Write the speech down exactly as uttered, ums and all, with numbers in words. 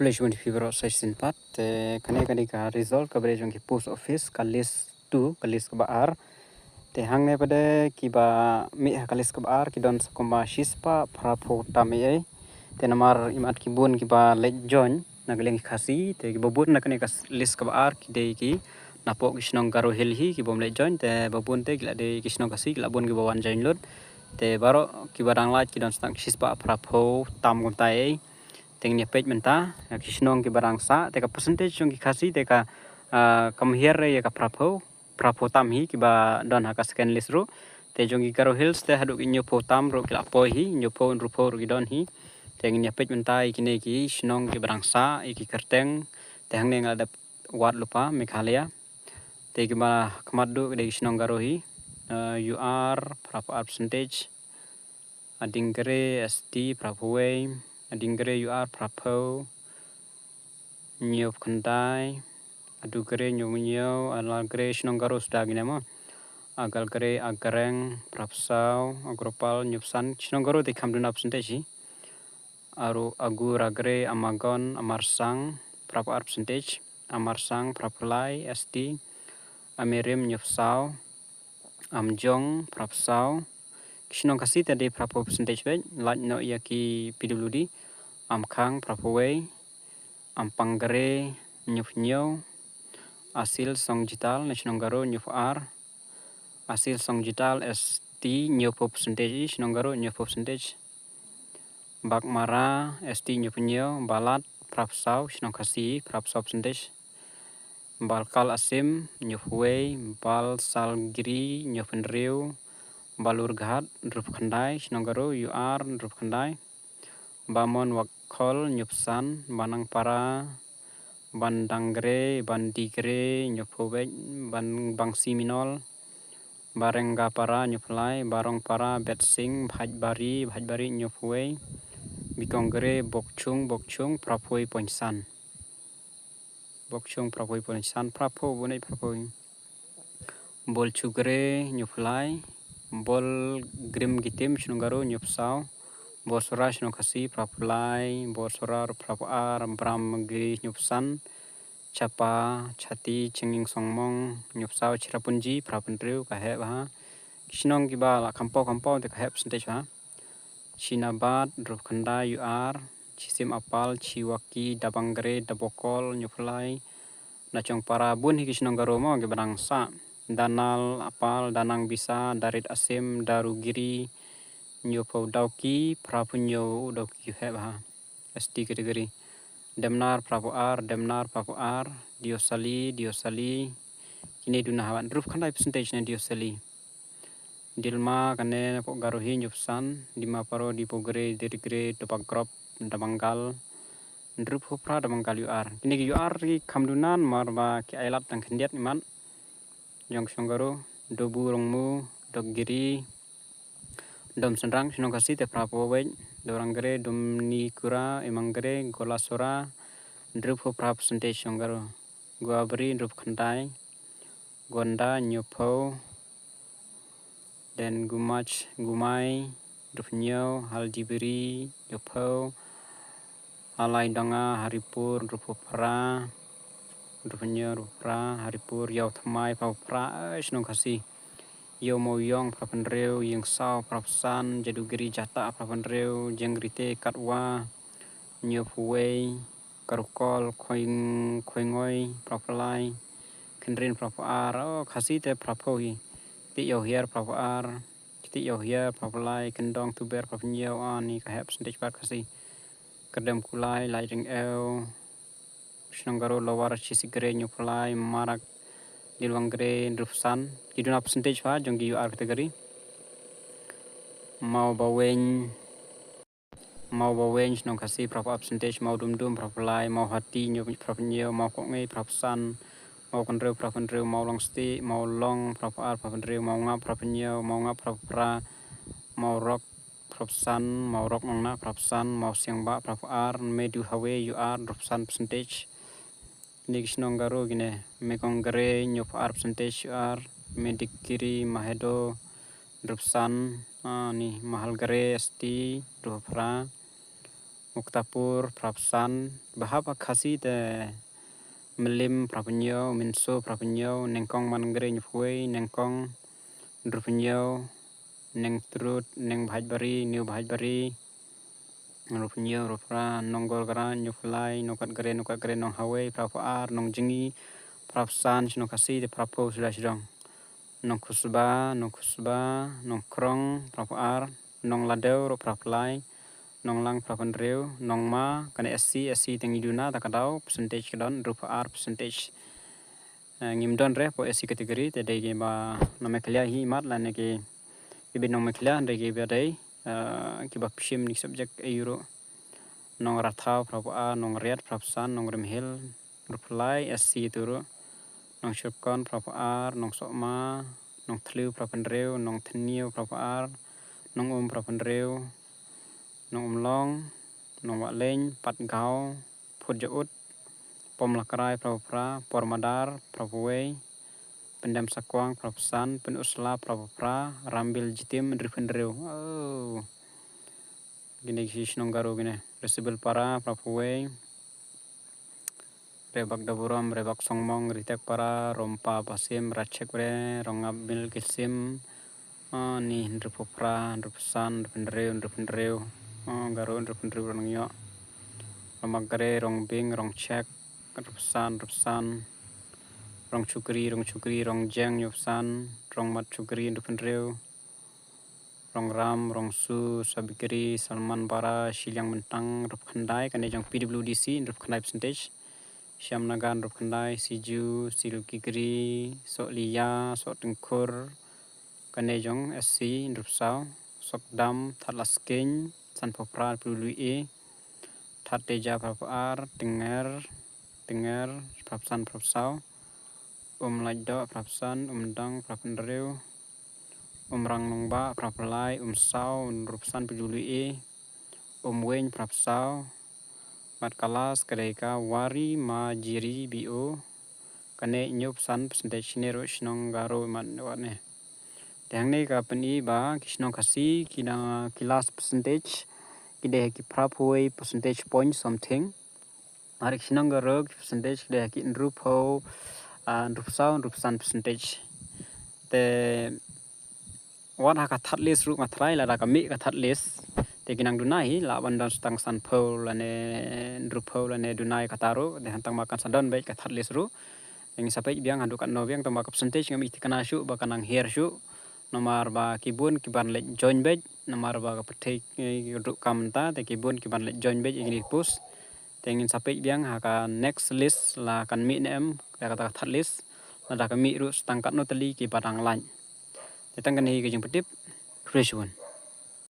Khublei shibun ïa phi baroh sa shisien pat. Te kane ka dei ka result kaba dei jong ki post office, ka list two, ka list kaba ar. Te hangne pat de kiba mih ha ka list kaba ar ki don sa kumba shispah phraphew tam eiei. Te namar imat ki bun kiba leit join na ka liang ki Khasi, te kiba bun na kane ka list kaba ar ki dei ki napoh ki shnong Garo Hill hi, ki bym leit join, te ba bun te ki la dei ki shnong Khasi, ki la bun kiba wan join lut. Te baroh kiba dang lait ki don sa tang shispah phraphew tam kumta eiei. Te ngin ïa peit mynta ïa ki shnong kiba dang sah, te ka percentage jong ki Khasi te ka, ah, kam hiar ïa ka phraphew, phraphew tam hi kiba don ha ka second list ruh. Te jong ki Garo Hills te haduh ki hynñiewphew tam ruh ki la poi hi, hynñiewphew, hynriewphew ruh ki don hi. Te ngin ïa peit mynta ïa kine ki shnong kiba dang sah, ïa ki kyrteng. Te hangne nga la dep wad lypa Meghalaya. Te kiba khmat duh ki dei ki shnong Garo hi. Eh, U R phraphew ar percentage. Adinggre S T phraphew wei, Adinggre U R phraphew, hynñiewphew khyndai, Adugre hynñiewphew hynñiew, Agalgre, shnong Garo suda kine mo. Agalgre, Agreng phraphew saw, Agropal hynñiewphew san, shnong Garo te kham duna percentage hi. Aru, Agu, Ragre, Amagon, Amarsang phraphew ar percentage, Amarsang phraphew lai S T, Amirim hynñiewphew saw, Amjong phraphew saw. Ki shnong Khasi te dei phraphew percentage beit, lait noh ïa ki P W D. Amkhang phraphew wei, Ampangre hynñiewphew hynñiew, Asil Songjital ne shnong Garo hynñiewphew ar, Asil Songjital S T hynñiewphew percentage, shnong Garo hynñiewphew percentage. Bakmara S T hynñiewphew hynñiew, Balat phraphew saw, shnong Khasi phraphew saw percentage. Balkal Asim hynñiewphew wei, Balsalgiri hynñiewphew hynriew, Balurghat hynriewphew khyndai, shnong Garo U R hynriewphew khyndai, Bamon Wakhol hynñiewphew san, Banangpara, Bandangre, Bandigre hynñiewphew beit, Ban, Bangsiminol, Barengapara hynñiewphew lai, Barongpara, Betsing, Bhaibari, Bhaibari hynñiewphew wei, Bikongre, Bokchung, Bokchung phraphew wei point san. Bokchung phraphew wei point san, phraphew, bun ei phraphew. Bolchugre hynñiewphew lai, Bolgrim Gitim shnong Garo hynñiewphew saw, Bolsora shnong Khasi phraphew lai, Bolsora phraphew ar, Bramgiri hynñiewphew san, Chapa, Chati, Chinging Songmong hynñiewphew saw, Cherrapunji phraphew hynriew, ka heh bha. Ki shnong kiba la kham paw kham paw te ka heh percentage bha. Chinabad hynriewphew khyndai U R, Chisim Apal, Chiwaki, Dabangre, Dabokol hynñiewphew lai, Nachongpara, bun hi ki shnong Garo mo kiba dang sah. Danal Apal, Danang Bisa, Darit Asim, Darugiri hynñiewphew, Dawki phraphew hynñiew, Dawki heh bha, S T category. Demnar phraphew ar, Demnar phraphew ar, Diosali, Diosali, kine duna haba hynriewphew khyndai percentage ne Diosali. Dilma kane napoh Garo hi hynñiewphew san, Dimaparo, Dibogre, Dirigre, Dobagrop, Dabangal, hynriewphew phra Dabangal U R. Kine ki U R ki kham duna namar ba ki ailad tang khyndiat imat. Jong shnong Garo, Dobu Rongmu, Dokgiri, Domsynrang shnong Khasi te phraphew wei, Dorangre, Domnikura, Imangre, Golasora, hynriewphew phra percentage shnong Garo. Guabri hynriewphew khyndai, Gonda hynñiewphew, then Gumach, Gumai hynriewphew hynñiew, Haldibri hynñiewphew, Alaidonga, Haripur hynriewphew phra, hynriewphew hynñiew, hynriewphew phra, Haripur, Ïawthymmai phraphew phra, eh, shnong Khasi. Ïawmawïong phraphew hynriew, Ïingsaw phraphew san, Jadugiri Jatah phraphew hynriew, Jengrite Katwa hynñiewphew wei, Karukol, Khoing-, Khoingoi phraphew lai, Khynrin phraphew ar, oh, Khasi te phraphew hi. Kti Ïawhiar phraphew ar, Kti Ïawhiar phraphew lai, Kyndong Tuber phraphew hynñiew, ani ka heh percentage pat Khasi. Kyrdem Kulai, Laitringew, shnong Garo, Lower Chisigre hynñiewphew lai, Marak, Dilwangre hynriewphew san. Ki duna percentage pat jong ki U R category. Mawbaweiñ, Mawbaweiñ shnong Khasi phraphew ar percentage, Mawdumdum phraphew lai, Mawhati hynñiew, phraphew hynñiew, Mawkohngi phraphew san, Mawkynrew phraphew hynriew, Mawlongstieh, Mawlong phraphew ar, phraphew hynriew, Mawngap phraphew hynñiew, Mawngap phraphew phra, Mawrok phraphew san, Mawrok Nongnah phraphew san, Mawsiangbah phraphew ar, Meduhawe U R hynriewphew san percentage. Kine ki shnong Garo kine, Mekongre hynñiewphew ar percentage U R, Medikiri, Mahedo hynriewphew san, ah, ni Mahalgre S T hynriewphew phra, Muktapur, phra phew san. Ba hap ha Khasi te Mylliem, phra phew hynñiew, Mynso, phra phew hynñiew, Nyngkong, Mawngkdeng, hynñiew phew wei, Nyngkong, hynriew phew hynñiew, Nongtyrut, Nongbhaibari, New Bhaibari, hynriew phew hynñiew, hynriew phew phra, Nonggorgara, hynñiew phew lai, Nongkatgare, Nongkatgare, Nonghawei, phra phew ar, Nongjngi, phra phew san, Shnong Khasi te phra phew suda shadong. Nongkhusba, Nongkhusba, Nongkrong, phra phew ar, Nongladew ruh phra phew lai, Nonglang phra phew hynriew, Nongma, kane S C, S C te ngi duna ta ka daw, percentage ka don, hynriew phew ar percentage. Eh, ngim don re hapoh S C category, te dei kiba na Meghalaya hi mat lane ki, ki bit nong Meghalaya, dei kiba dei, eh, kiba pynshim ïa ki subject A U ruh. Nongrathaw phra phew ar, Nongriat phra phew san, Nongrimhel, hynriew phew lai, S C tu ruh. Nongshyrkhong phra phew ar, Nongsohma, Nongthliew phra phew hynriew, Nongthyniew phra phew ar, Nongum phra phew hynriew, Nongumlong, Nongwahleiñ, Patgaw, Phutjaud, Pomlakrai phra phew phra, Pormadar phra phew wei, Pyndam Sakwang phra phew san, Pynursla phra phew phra, Rambil Jitim hynriew phew hynriew. Oh. Kine ki shnong Garo kine. Resibilpara phra phew wei, Rebak Daburom, Rebak Songmong, Ritekpara, Rompa Basim, Ratchek Bre, Rongap Mil Kisim, ah, ni hynriew phew phra, hynriew phew san, hynriew phew hynriew, hynriew phew hynriew, ah, Garo hynriew phew hynriew, Rongïoh, Romakgare, Rongbing, Rongchek, hynriew phew san, hynriew phew san, Rongchukri, Rongchukri, Rongjeng, hynñiew phew san, Rongmatchukri, hynriew phew hynriew, Rongram, Rongsu, Sabikri, Salmanpara, Shiliang Myntang, hynriew phew khyndai, kane jong P W D C, hynriew phew khyndai percentage. Shyamnagar, hynriew phew khyndai, Siju, Silkikri, Sohliya, Sohtyngkhur, kane jong S C, hynriew phew saw, Sokdam, Thadlaskeiñ, san phew phra, P W A, Thadteja, phra phew ar, Tynger, Tynger, phra phew san, phra phew saw, Umlaitdoh, phra phew san, Umdang, phra phew hynriew, Umrang Nongbah, phra phew lai, Umsaw, hynriew phew san, P W A, Umweiñ, phra phew saw, bad ka last ka dei ka Wari Majiri B O, kane hynñiew phew san percentage, ne ruh shnong Garo mat wat ne. Te hangne ka pyni ba ki shnong Khasi ki dang ki last percentage, ki dei ha ki phra phew wei percentage point something. Ar ki shnong Garo ki percentage ki dei ha ki hynriew phew, ah, hynriew phew saw, hynriew phew san percentage. Te wat ha ka third list ruh nga tharai lada ka mih ka third list, te ki nang duna hi lah ban don tang san phew lane hynriew phew lane duna ïa kata ruh, te hangta ma kan sa don beit ka third list ruh. Te ngin sa peit biang haduh katno biang, tang ba ka percentage ngam i thikna shuh ba ka nang hiar shuh. Namar ba ki bun ki ban leit join beit, namar ba ka pyrthei, eh, ka duh kam mynta, te ki bun ki ban leit join beit ïa kine ki post. Te ngin sa peit biang ha ka next list la kan mih ne em, ïa kata ka third list. Lada ka mih ruh sa tang katno tylli kiba dang lait. Te tang kane hi ka jingpyntip. Khublei shibun.